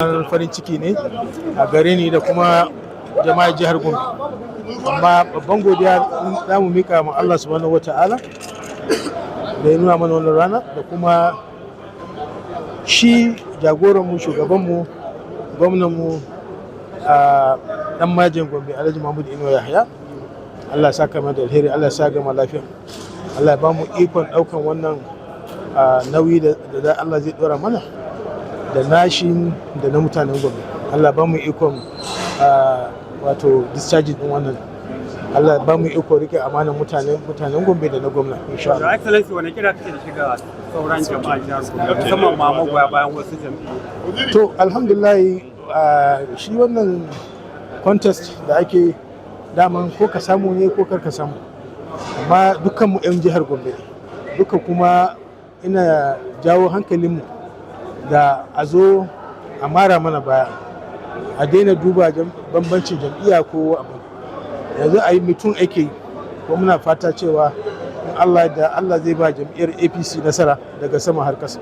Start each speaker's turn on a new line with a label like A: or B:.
A: Farin ciki ne a gare ni da kuma jama'ar jihar Gombe. Amma babban godiya za mu mika ma Allah Subhanahu Wata'ala da ya nuna mana wannan rana, da kuma shi jagoranmu, shugabanmu, gwamnanmu, a dan majin Gombe, Alhaji Mahmud Inuwa Yahaya. Allah ya saka mana da alheri, Allah ya sa gama lafiya, Allah ya ba mu ikon daukan wannan nauyi da Allah zai dora mana, da nashi da na mutanen Gombe. Allah ba mu ikon wato discharge din wannan. Allah ba mu iko rike amanar mutanen Gombe da na gwamna, insha Allah.
B: Your Excellency, wani kira kake da shiga sauran jama'a jihar Gombe, musamman ma magoya bayan wasu jam'iyyu?
A: To, alhamdulillah, shi wannan contest da ake, daman ko ka samu ne ko kar ka samu, amma dukkan mu 'yan jihar Gombe ne duka. Kuma ina jawo hankalinmu da a zo a mara mana baya, a daina duba bambancin jam'iyya ko abu. Yanzu a yi mutum ake yi ko muna fata cewa in Allah da Allah zai ba jam'iyyar APC nasara daga sama har kasa.